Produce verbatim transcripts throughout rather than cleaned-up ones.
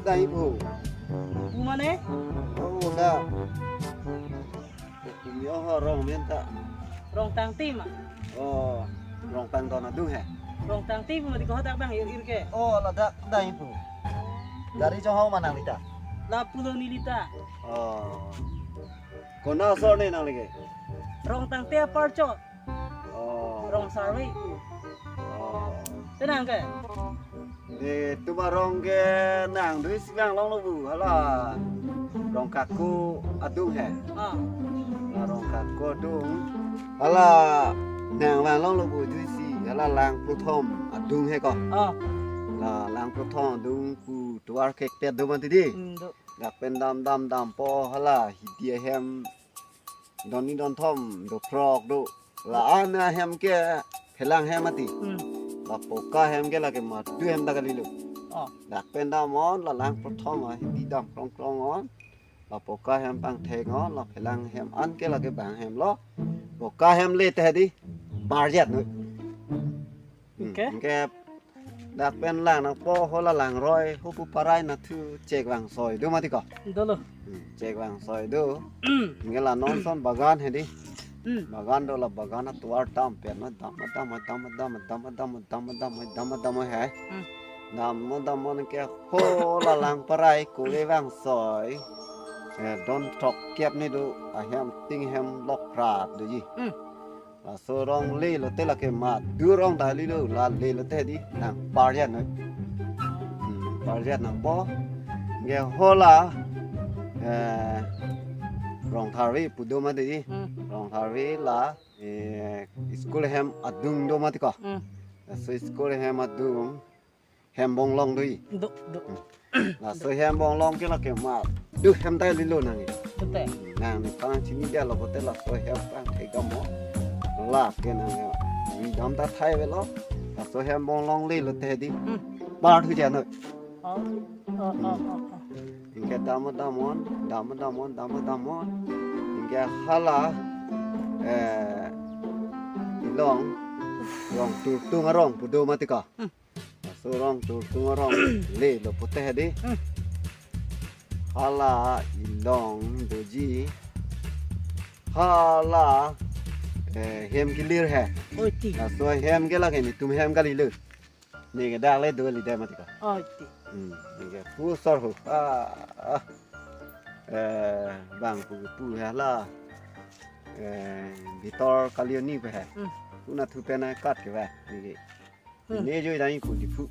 Dai pu. Pu mane? Oh, la. Pu mio ho rong men ta. Rongtangte ma? Oh, Rongtangdon adung he. Rongtangte pu mati ko hadak bang ir ir ke. Oh, ladak dai pu. Gari chong ho ma nanglita? Lapu lo nelita. Oh. Konat asor ne nangli ke? Rongtangte apar chot. Oh. Rong Sarve. Oh. Te nang ke? Netum arong ke nang dui si vang longlo bu, hala Rongkako adung he. Ah. La Rongkako adung. Hala nang vang longlo bu dui si, hala Langprothom adung he ko. Ah. La Langprothom adung pu tovar kekpet do mati di. Hmm, do. Dak pen dam dam dampo hala hidi ahem don ni don thom do phrok do. La-an ahem ke phelang hem mati. Hmm. La poka hem ke lake madu hem ta kalilo. Oh. Dak pen damnon la Langprothom ahidi dam krong krong on. La poka hem pangthek on, la phelang hem an ke lake bang hem lo. Poka hem le te di parjat noi. Hmm, Okay. Anke dak pen lang nangpo hala Langroi, ho pu parai nathu chek vangsoi do mati ko. Dolo. Hmm, chek vangsoi do. Anke la non son bagan he di. Hmm. Bagan do, la bagan atovar dam pen ma dam dam dam dam dam dam dam he. Hmm. Dam dam anke hala Lang parai kove vangsoi. Eh, don throkkep ni do, ahem ting hem lok prat doji. Hmm. Laso rong le lote lake madu rong ta lilo, la le lote di nang parjat noi. Hmm, parjat nangpo. Anke hala, eh, Rong Tharve pu do mati di. Hmm. Rong Tharve la, eh, school hem adung do mati ko. Hmm. Laso school hem adung hem bonglong do-i. Do, do. Laso hem bonglong ke lake madu hem ta lilo nang. Betul. Nang ni pang chini dia lo bote laso hem pangthek dam mo. La ke nang ni dam ta thai velo. Laso hem bonglong le lote di. Hmm. Parhu jat noi. Oh, oh, oh, oh, oh. Anke dam damnon, dam damnon, dam damnon. Anke hala, eh, ilong, Rong Turtung arong pu do mati ko. Hmm. Laso Rong Turtung arong le lo pote di. Hmm. Hala ilong doji. Hala, eh, hem kelir he. Oi ti. Laso hem ke lake netum hem kalilo. Ne ke dak le do le dam mati ko. Oi ti. Hmm, ne ke pu sor ho. Ah, ah. Eh, bang pu pu hala. Eh, Bitor Kalioni pu he. Hmm. Pu nathu pen kat ke ba. Ne ke. Hmm. Ne joi dai pu di pu.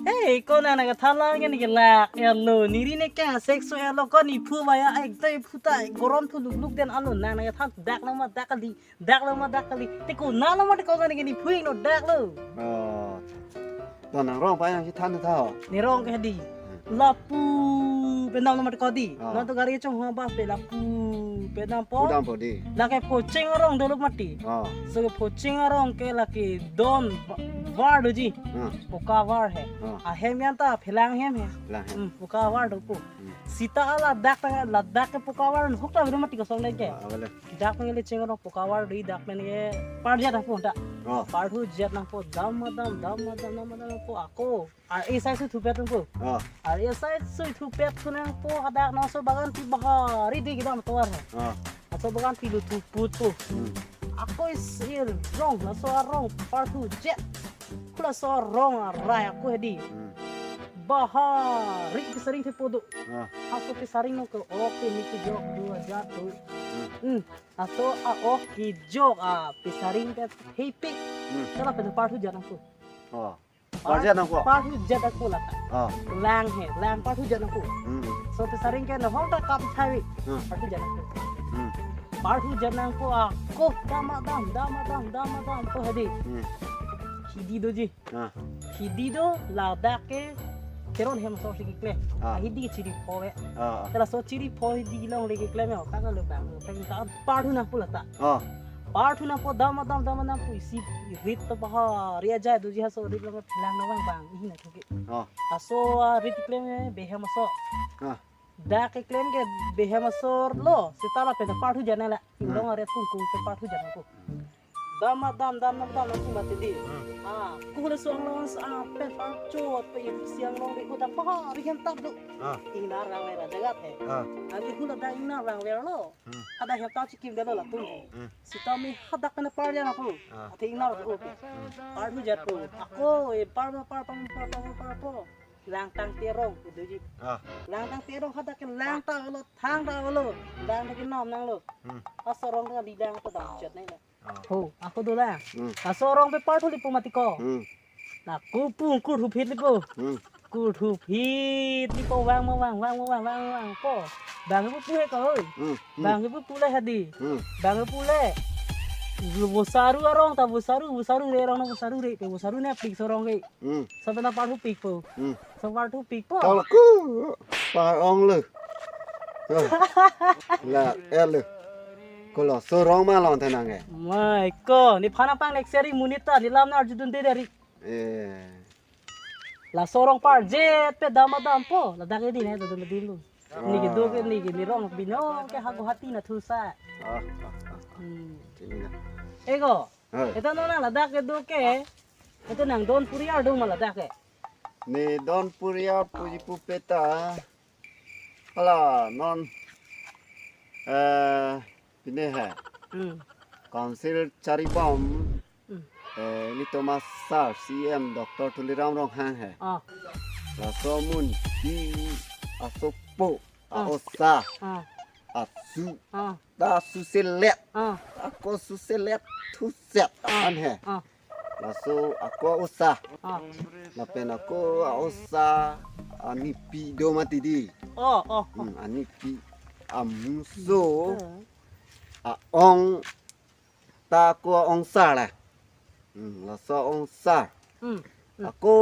Hey, ko nang nang katha lang ke ne ke lak, elo, neri ne ke sek so elo ko ne phu ba ya, ek doi phu ta, gorom thu luk luk den alo, nang nang katha dak lo ma dak kali, dak lo ma dak kali. Te ko nang lo ma te ko nang ne ke ne phu ingno dak lo. Oh. To nang rong pa yang si than tha ho. Ne rong ke di. Hmm. Lapu pen dam lo ma te ko di. Ah. Nang to gari chong ho ba pe lapu pen dampo. Pu dampo di. Lake Phocheng arong dolo mati. Ah. So Phocheng arong ke lake don va-, var doji. Ah. Poka var he. Ah. Ahem yan ta phelang hem he. Phelang hem. Hmm, poka var dopo. Hmm. Sita ladak ta, ladak ke poka var hok ta biro mati kosong deng ke. Ah, avelo. Dak pen le cheng arong poka var do-i, dak pen ke parjat nangpo ta. Oh. Parhu jat nangpo, dam ma dam, dam ma dam, dam ma dam nangpo ako. Ar esai sui thupet nangpo. Oh. Ar esai sui thupet thu nangpo, hadak nangso bagan pi bahari di kedam tovar he. Oh. Aso bagan pi lo thuput po. Hmm. Ako isi rong, laso arong parhu jat. Kula so rong arai ako he di. Hmm. Bahari pesaring thepo do. Ah. Aso pesaring nang ke ok ke ni kejok dua jat do. Hmm. Hmm. Aso a-ok kejok a pesaring ke hepi. Hmm. Kala pen parhu jat nangpo. Oh. Parjat nangpo. Parhu jat ako lata. Oh. Lang he, lang parhu jat ako. Hmm. So pesaring ke nahong ta kap thawi. Hmm. Parhu jat ako. Hmm. Parhu jat nangpo ako dam ma dam, dam ma dam, dam ma dam ko he di. Hmm. Hidi doji. Ah. Hidi do ladak ke cheron hem asor si keklem. Ah. Hidi ke chiri pho ve. Ah. Te laso chiri pho hidi along le keklem ya. Ka ka le bang. Ka ka parhu nangpo lata. Ah. Parhu nangpo dam ma dam, dam ma dam pu isi rit to bahari ajai doji, aso rit lo phelang lo bang bang. Ihi na thuke. Ah. Aso, ah, rit keklem ke behem asor. Ah. Dak keklem ke behem asor lo. Sita lapen parhu jat nang la. Hmm. Ilong aret kungkung te parhu jat nangpo. Dam ma dam, dam ma dam, nang kuma tidi. Ah, kuhule suang long sa pen par chot pe ip siang long di kuda pa ri hem tap do. Ah. Ingnar rang le ra jagat he. Ah. Agi hula da ingnar rang le lo. Hmm. Ada hem tap chikim da lo latum he. Hmm. Sitame hadak kena par jana pu. Ah. Athe ingnar pu. Hmm. Par hu jat pu. Ako e par ma par par par par par par po. Langtang terong kudu ji. Ah. Langtang terong hadak ke langtang lo, thang ta lo. Langtang ke nom nang lo. Hmm. Asorong ka di dang ta dam chet nai la. Ah. Ho, ako do la. Hmm. Asorong pe par thuli po mati ko. Hmm. Na kupung kurhuphit lipo. Hmm. Kurhuphit lipo vang mo vang, vang mo vang, vang mo vang po. Bang pu pu he ko oi. Hmm. Hmm. Bang pu pu le hadi. Hmm. Bang pu le. Vosaru arong ta vosaru, vosaru re arong na vosaru re, pe vosaru ne pik sorong ke. Hmm. Sampai na par hu pik po. Hmm. Sa par hu pik po. Tol ku par ong le. La el le. Ko lo sorong ma long thanang ke. Mai ko, nephan apang nek seri munit ta, nelam na arjudun de dari. Eh. La sorong par jet pe dam ma dam po. Ladak ke di ne to dun din lu. Ni ke do ke ni ke ni rong bino ke ha Guwahati na thu sa. Ah, ah, ah, ah. Hmm. Sini na. Ego. Hai. Ito no nang ladak ke do ke. Ito nang don puri ar do ma ladak ke. Ne don puri ar puji pupe ta. Hala non. Eh, pine hai. Hmm. Council charibom. Hmm. Eh, nelitum a sir C M Doctor Tuliram Ronghang hai. Ah. Laso amun di asopo. Ah. A-osa. Ah. Asu. Ah. Ta suselet. Ah. Ako suselet thuset. Ah. An he. Ah. Laso ako osa. Ah. Lapen ako a-osa anipi do mati di. Oh, oh, oh. Hmm, anipi amuso. Hmm. A-ong ta ako a-ong sir le. Hmm, laso a-ong sir. Hmm. Hmm. Ako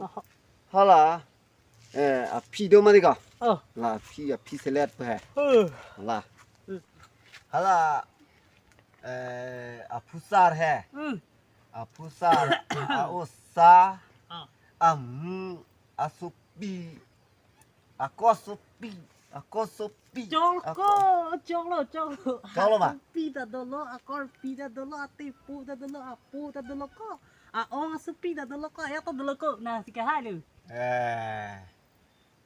oh. Hala. Eh, aphi do mati ko? Oh. La aphi, aphi selet pe he. Uh. La. Hmm. Hala, eh, aphu sir he. Hmm. Aphu sir, a-osa, ah. Amu, asopi, ako asopi, ako asopi. Chok ako ko, chok lo, chok lo. Chok lo ma? Asopi ta dolo, akorpi ta dolo, atepo ta dolo, apo ta dolo ko. A-ong asopi ta dolo ko, ya ta dolo ko. Na si ke hai lu. Eh.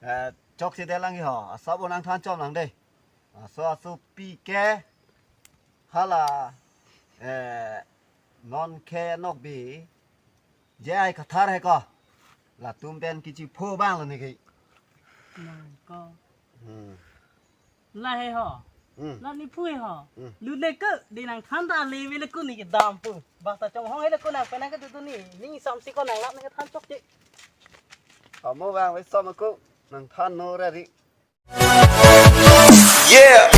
Eh, chok si de lang ho. Asap nang than chom lang de. Aso asopi ke hala, eh, non ke nok bi. Je ai kathar he ko. Latum pen kichi pho bang lo ni ke. Nang ko. Hmm. La he ho. Hmm. La ni phu he ho. Hmm. Lu le ko, de nang than ta le ve le ko ni ke dam pu. Bang ta chong hong he le ko nang penang ke tu tu ni. Ni sam si ko nang lap ni ke than chok je. Amo bang ve som ko. Nang than no ra ri. Yeah.